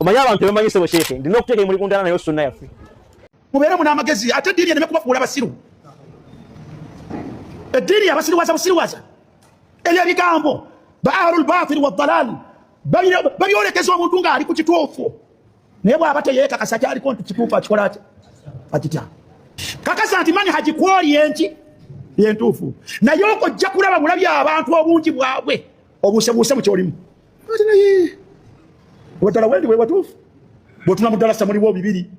Omanyi abantu tebamanyi sebo sheikh, ndina okuteeka emuli ku ntaana nayo sunna yaffe. Mubeeremu n'amagezi ate eddiini ereme kubafuula basiru. Eddiini yabasiriwaza busiriwaza. Ebyo ebigambo ba ahlul batil wa dalal babyolekeza omuntu ng'ali ku kituufu, naye bw'aba teyeekakasa kyaliko nti kituufu akikola atya? Akitya. Kakasa nti manhaji kwoli enki yentuufu, naye okojja kulaba bulabi abantu obungi bwabwe obuusebuuse mu kyolimu. Ati naye ddala wendi wewatuufu, bwotuna mu ddalasa muliwo bibiri,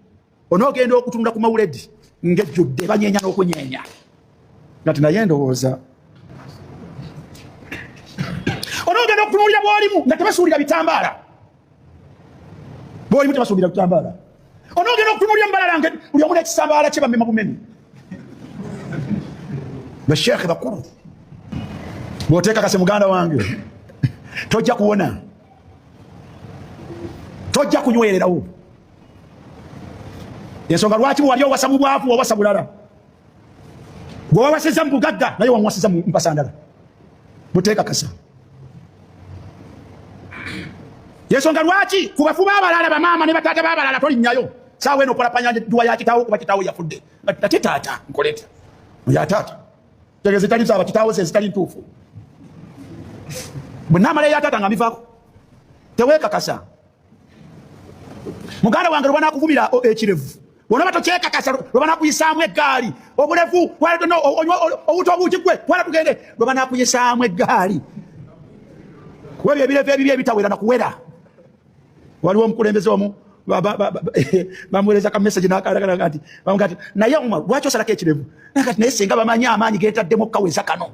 onoogenda okutunula ku mawuledi ng'ejjudde banyeenya n'okunyeenya, ngati naye ndowooza onoogenda okutunuulira bwolimu nga tebasuulira bitambaala, bwolimu tebasuulira bitambaala, onoogenda okutunuulira mubalala nga buli omu n'ekisambaala kye bamema bumemi. Basheekhe bakulu, bw'oteekakase muganda wange tojja kuwona, tojja kunywererawo. Ensonga lwaki wali owasa mu bwavu, owasa bulala, gwe wawasiza mu bugagga naye wamuwasiza mu mpasa ndala, buteekakasa. Yensonga lwaki ku bafu b'abalala, bamaama ne bataata b'abalala, tolinnyayo saawa eno opalapanya dduwa ya kitaawo kuba kitaawo yafudde. Ate taata nkoleta ya taata tegeeza etali zaaba kitaawo ze ezitali ntuufu, bwe naamala eya taata nga mbivaako. Teweekakasa muganda wange, lwe banakuvumira ekirevu onaba tokyekakasa, lwe banakuyisaamu eggaali obulevu owuta obuugi gwe twala tugende, lwe banakuyisaamu eggaali kuba ebyo ebirevu ebibi ebitawera nakuwera. Waliwo omukulembeze omu bamuweereza ka message nakalagala nti naye Umar lwaki osalako ekirevu? Nakati naye singa bamanyi amaanyi getaddemu okukaweza kano.